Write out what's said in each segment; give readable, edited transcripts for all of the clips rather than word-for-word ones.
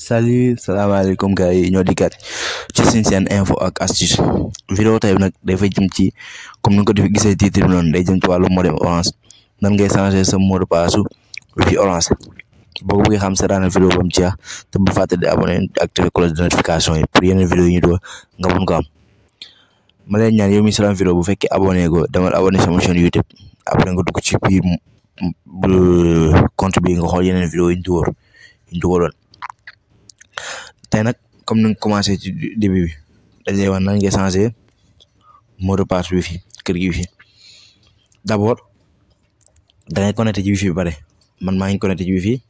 Salut, salaamaaleykum gars yi ñoo dikkaat ci suñu seen info ak astuce vidéo tey nag dafay jëm ci comme ni nga ko defee gisee titre bi noonu day jëm ci wàllu modem Orange nan ngay changer sa mot de passe Wi-Fi Orange boo ko bëggee xam seetaan vidéo ba mu jeex te bu fàtte di abonné activer cloche de notification yi pour yeneen vidéo yi ñu doon nga mën ko am. ma leen ñaan yow mi seetaan vidéo bu fekkee abonné go demal abonné sama chaîne YouTube après nga dugg ci biir compte bi nga xool yeneen vidéo yi ñu dugaloon tey nag comme ni nga commencé ci début bi dañ lay wax nan ngay changer mot de passe Wi-Fi kër gi Wi-Fi d'abord da ngay connecté ci Wi-Fi bi pare man maa ngi connecté ci Wi-Fi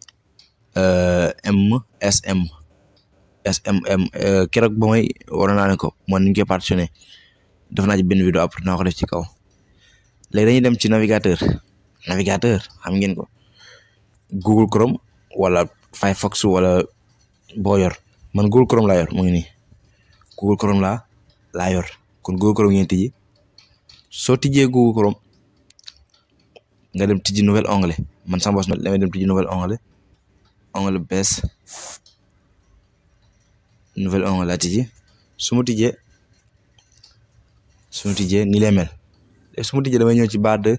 SMM keroog ba may waroon naa ne ko man ni ñu koy partitionné def naa ci benn vidéo après naa ko def ci kaw léegi dañuy dem ci navigateur xam ngeen ko Google Chrome wala Firefox wala boo yor man Google Chrome laa yor mu ngi nii Google Chrome laa yor kon Google Chrome ngeen tijji soo tijjee Google Chrome nga dem tijji nouvel onglet man sama boss damay dem tijji nouvel onglet bees nouvel onglet laa tijji su ma tijjee nii lay mel léegi su ma tijjee damay ñëw ci barre de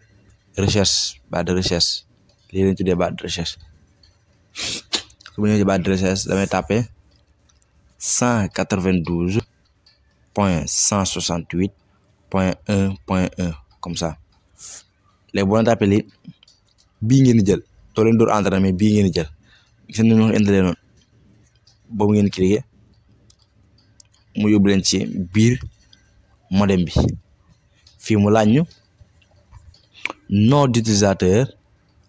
recherche lii lañ tuddee barre de recherche su ma ñëwee ci barre de recherche damay tapé 192.168.1.1 comme ça léegi boo leen tapé lii bii ngeen di jël doo leen door entrer mais bii ngeen di jël gis ngeen ni ma ko indilee noonu boobu ngeen cliqué mu yóbbu leen ci biir modem bi fii mu laaj ñu nom d'utilisateur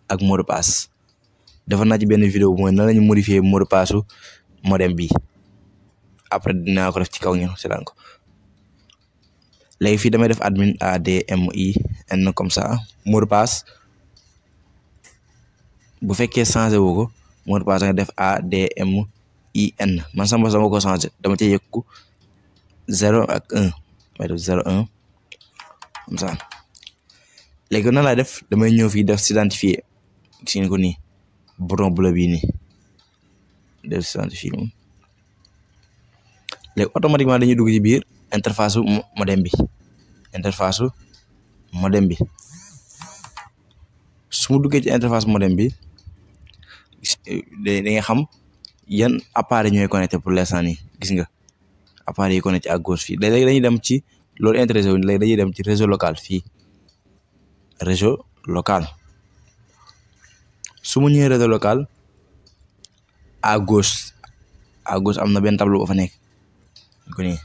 ak mot de passe defar naa ci benn vidéo mooy nan la ñu modifier mot de passe modem bi après dinaa ko def ci kaw ngeen seetaan ko léegi fii damay def admin ADMIN comme ça mot de passe bu fekkee changé woo ko mot de passe nga def ADMIN man sama sama ko changé dama ci yëkku 0 ak 1 may def 0 1 comme ça léegi nan laay def damay ñëw fii def s'identifier gis ngeen ko nii bouton bleu bii nii def s'identifier moom léegi automatiquement dañuy dugg ci biir interface modem bi su mu duggee ci interface modem bi da nga xam yan appareil ñooy connecté pour l'instant nii gis nga appareil yi connecté à gauche fii léegi dañuy dem ci loolu intéressé wu léegi dañuy dem ci réseau local fii réseau local su ma ñëwee réseau local à gauche am na benn tableau ba fa nekk ko nii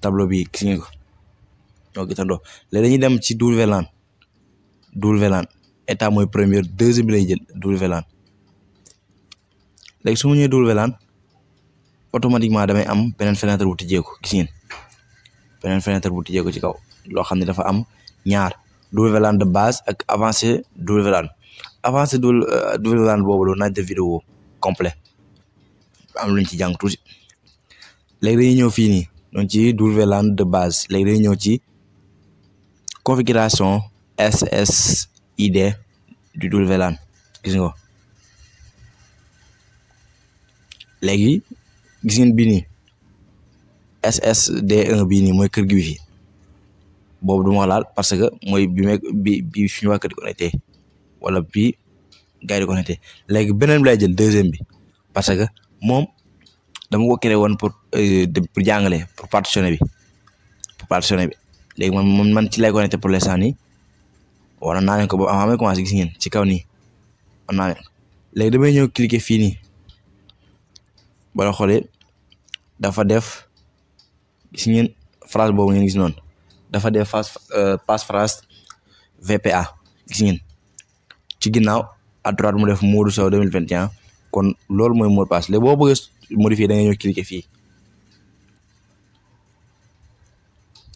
tableau bi gis ngeen ko ñoo gisandoo léegi dañuy dem ci WLAN état mooy première deuxième bi lay jël WLAN léegi su ma ñëwee WLAN automatiquement damay am beneen fenêtre bu tijjeeku gis ngeen beneen fenêtre bu tijjeeku ci kaw loo xam ne dafa am ñaar WLAN de base ak avancé WLAN boobu loolu naaj de vidéo complet am luñ ci jàng tuuti léegi dañuy ñëw fii nii donc ci WLAN de base léegi dañuy ñëw ci configuration SSID du WLAN gis nga léegi gis ngeen bii nii SSD1 bii nii mooy kër gi Wi-Fi boobu du ma laal parce que mooy bi fi ñu waa kër di connecté wala bii gars yi di connecté léegi beneen bi lay jël deuxième bi parce que moom dama ko créé woon pour jàngale pour partitionner bi léegi man ci lay connecté pour l'instant nii wala naa leen ko ba amee commencé gis ngeen ci kaw nii am naa leen léegi damay ñëw cliquer fii nii bala xoolee dafa def gis ngeen phrase boobu ngeen gis noonu dafa def passe-phrase VPA gis ngeen ci ginnaaw à droite mu def Modou Sow 2021 kon loolu mooy mot de passe léegi boo bëggee modifier da nga ñëw cliquer fii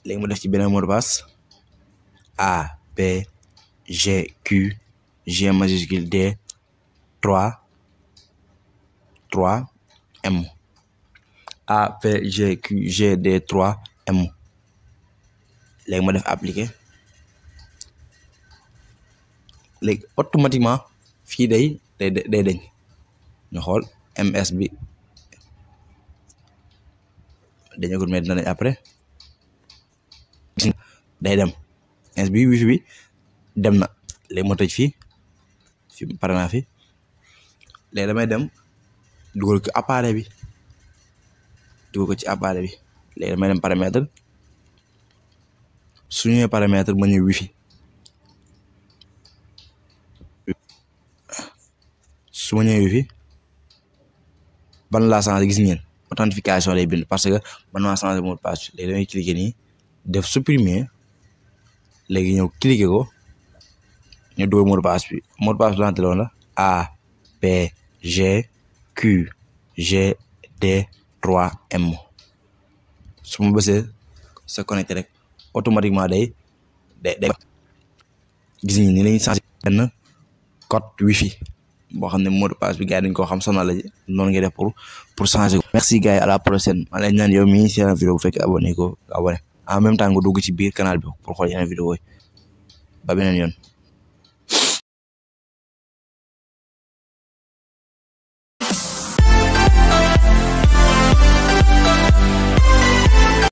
léegi mu def ci beneen mot de passe A B G Q G majuscule D 3 M A P G Q G D 3 M léegi ma def appliquer léegi automatiquement fii day dañ ñu xool ms bi dañu ko mettre nañ après day dem ms bi wifi bi dem na léegi ma tëj fii pare naa fi léegi damay dem dugal ko appareil bi dugal ko ci appareil bi léegi damay dem paramètre su ñëwee paramètre ma ñëw wifi su ma ñëwee wifi ban laa changé gis ngeen authentification lay bind parce que man maa changé mot de passe léegi damay cliquer nii def supprimer léegi ñëw cliquer ko ñu dugal mot de passe bi mot de passe bi lante loon la A P G Q G D 3M su ma bësee se connecté rek automatiquement day gis ngeen ni lañuy changé benn code wifi boo xam ne mot de passe bi gars yi dañu koo xam sonal la noonu ngay def pour changer ko. Merci gars yi à la prochaine ma lay ñaan yow mii si vidéo bu fekkee abonné ko abonné en même temps nga dugg ci biir canal bi pour xool yeneen vidéo yi ba beneen yoon.